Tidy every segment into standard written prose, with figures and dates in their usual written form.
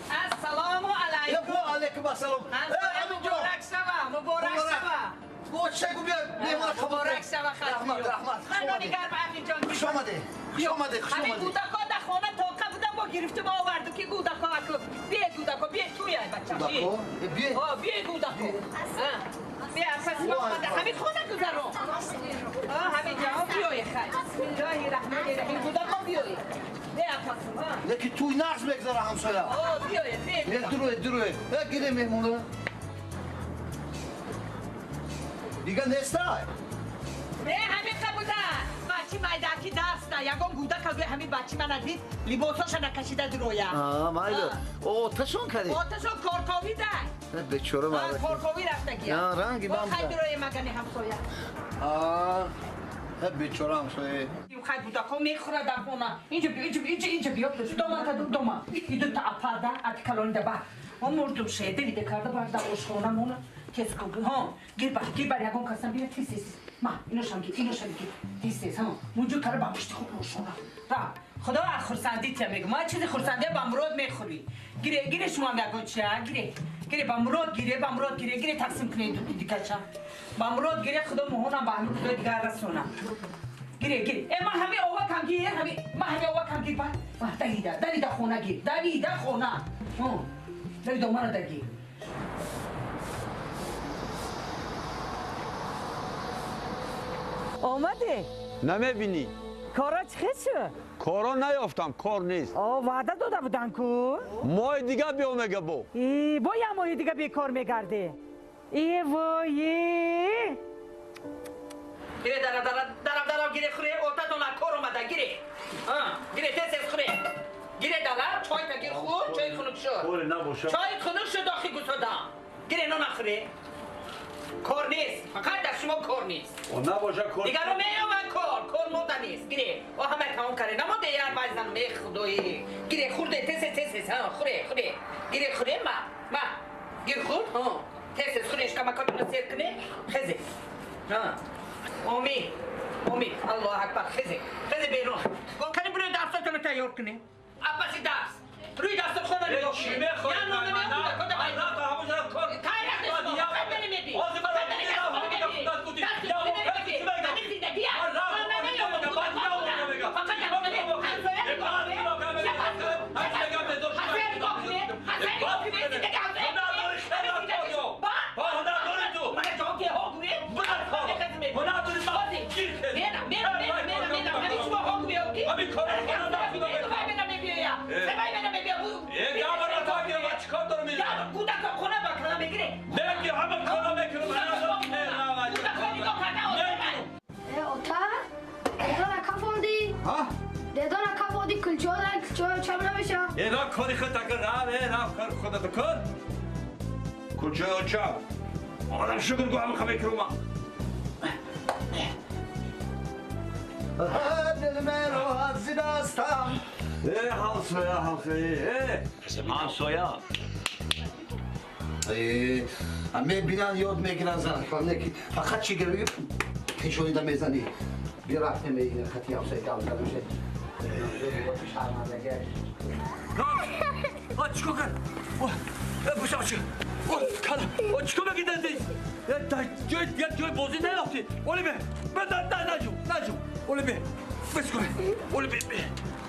Ассалому алайкум. Ва алайкум ассалом. Муборак шава, муборак шава. Чегу биё, меҳмон муборак шава хатм. Раҳмат, раҳмат. Ман нони гарм аминҷон. Хуш омадӣ. Хуш омадӣ, хуш омадӣ. Ҳамин кӯдакҳо дар хона тоқа будам, бо гирифтум оварду ки кӯдакҳо аку. Биё кӯдакҳо, биё туй ай бача. Кӯдакҳо? Биё. О, биё кӯдакҳо. Биё пас мо омада ҳамин хона гузаро. О, ҳамин ҷо биёй хай. Бисмиллоҳи раҳмони раҳим. Кӯдакҳо биёй. Биё пас мо. Лекин туй нағз мегузара ҳамсоя. О, биёй, биё. Дуруе, дуруе. Гире меҳмонро. Дига нестай? Не, ҳамин буда. Бачи майдаки дарста. Ягон гудака гӯй ҳамин бачи мана дид, либосоша накашида дуроя. Аа, майли. Оташон кади? Оташон корковӣ дай. Бечора майда. Корковӣ рафтагия. Ранги бам. Хай дуроя магани ҳамсоя. Аа, бечора ҳамсоя. Хай гудако мехӯрад дар хона. Инҷо биё, инҷо, инҷо, инҷо биё. Дома та дома. Иду та апада, ати калонида ба. Мо мурдум шеде виде карда бар дар ошхона мона. Тез кун. Ҳо, гир бар, гир бар ягон касам биё тез тез. Ма, иношам гир, иношам гир. Тез тез, ҳо. Мунҷо кара ба пушти худ ошхона. Ра, худо аз хурсандӣ тия мегӯ. Ма чизи хурсандӣ ба мурод мехӯрӣ. Гире, гире шумо ҳам ягон чия, гире. Гире ба мурод гире, ба мурод гире, гире тақсим кунед дикаша. Ба мурод гире, худо моҳонам ба ҳамин худои дигар расона. Гире, гире. Э, ма ҳамин овакам гир, ҳамин, ма ҳамин овакам гир ба. Ма давида, давида хона гир, давида хона. Ҳо. Давида мана да гир. Омадӣ? Намебинӣ. Кора чӣ хел шуд? Коро наёфтам, кор нест. О, ваъда дода будан ку? Моҳи дига биё мега бо. И, бо як моҳи дига бекор мегардӣ. И вой. Гире дарав дарав дарав дарав гире хӯре, отатон аз кор омада гире. Гире тез тез хӯре. Гире дала, чойта гир хӯр, чой хунук шуд. Коре набошад. Чой хунук шуд охи гусодам. Гире нон нахӯре. Кор нест, фақат дар шумо кор нест. Набошад кор. Дигаро меёбанд кор, кор мода нест. Гире, о ҳама тамом карде. Намонде як вайзан ме худои. Гире хӯрде тез тез тез, ҳа, хӯре, хӯре. Гире хӯре ма, ма. Гир хӯр, ҳа. Тез тез хӯре, шикамакотона сер куне. Хезе. Ҳа. Омин. Омин. Аллоҳу акбар. Хезе. Хезе берун. Кани бирои дарсотонро тайёр кунем. Апаси дарс. Рӯи дастархона нигоҳ кунем. Я нон намехӯрда, кода бай. را کاری خود تکر را را کار خودت کن کجا چا آدم شکر گو هم خبر کروما دل من رو از دستم ای همسایه همسایه همسایه میبینن یاد میگیرن زن فقط چی گروی پیشونی دا میزنی بیا رفته میگیره خطی همسایه گم زن میشه آ چیکار کرد؟ پوشم چی؟ آ چیکار میگی دستی؟ جای جای بازی نیافتی. اولی به، نه نه نجو نجو. اولی به، بس کن. اولی به،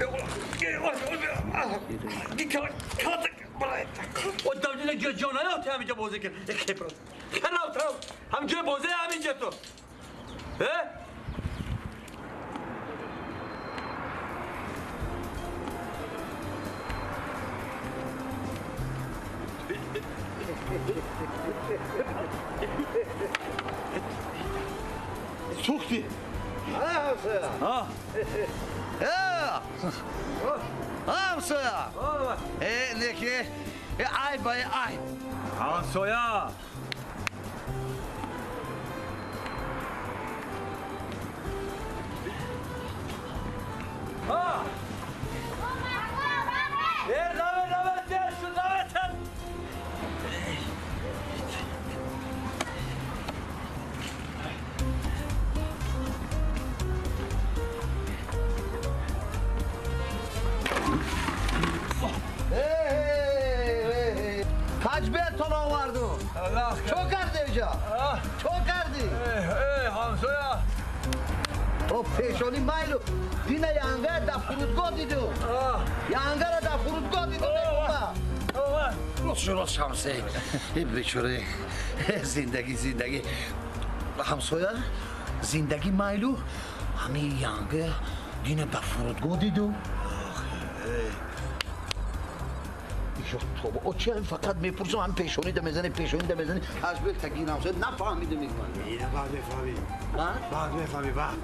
اولی به. کار کار برای. او دادی جای جان نیافتی همینجا بازی کرد. خیلی خلاص هم جای بازی همینجا تو. ها؟ سوختی ها همسایه نکی ای بای ای همسایه ها اینجا چه کردی؟ ای همسایه او پیشانی مایلو دینه ینگه در فرودگاه دیدم ینگه را در فرودگاه دیدم راست راست همسایه بیچاره زندگی زندگی همسایه زندگی مایلو همین ینگه دینه در فرودگاه دیدم یا توبه او چه هم فقط میپرسم هم پیشونی ده میزنی پیشونی ده میزنی از بیل تگین همسایه نفهمیده میگم اینه بعد میفهمی بعد میفهمی بعد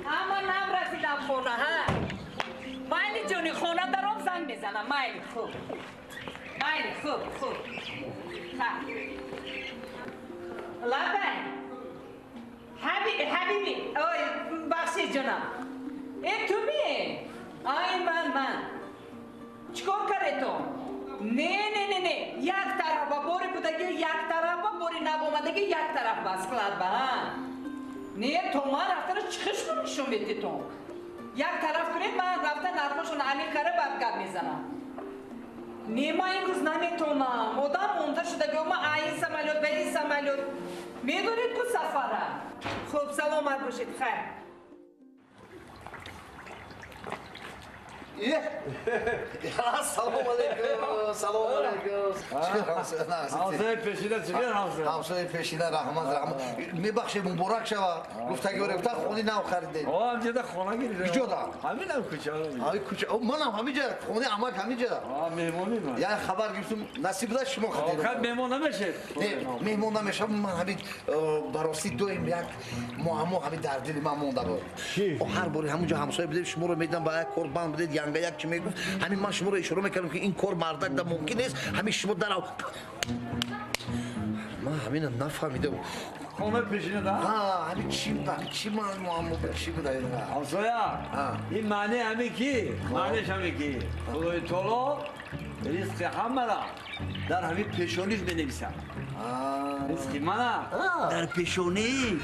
اما نم رسیدم خونه ها مایلی جونی خونه درام زنگ میزنم مایلی خوب مایلی خوب خوب ها لبه حبیبی اوی بخشی جونم ای تو می آی من چیکار کرده تو؟ نه نه نه نه یک طرف با باری بودگی یک طرف با باری نبومدگی یک طرف با اسکلات با ها نه تو من رفتن چخش رو نشون بدی تو یک طرف کنید من رفتن نرخشون عمیق کرده بعد گپ میزنم نه من امروز نمیتونم آدم مونده شده که من این سمالیوت به این سمالیوت میدونید کو سفره خب سلامت باشید خیر سلام علیکم سلام علیکم همسایه پیشینه چطور همسایه همسایه پیشینه رحمت رحمت میبخشید مبارک شوه گفتگی گفت خونه نو خریدید آه همینجا خونه گرفتم کجا دا همین هم کوچه همین کوچه منم همینجا خونه عمک همینجا آه مهمونی من یعنی خبر گرفتم نصیب ده شما خریدید آخر مهمون نمیشه نه مهمون نمیشه من همین براستی دویم یک معما همین در دل من مونده بود هر باری همونجا همسایه بودید شما رو میدم با یک کار بند بودید ینگه یک چی میگفت همین من شما رو اشاره میکردم که این کار مردک در ممکن نیست همین شما در من همین نفهمیدم خونه پیشینه ده ها همین چی بود همین چی من معما بود چی بود همسایه این معنی همین کی معنیش همین کی خدای تعالی رزق همه را در همین پیشونیش بنویسم رزق من در پیشونی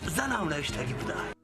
زنم نوشتگی بوده.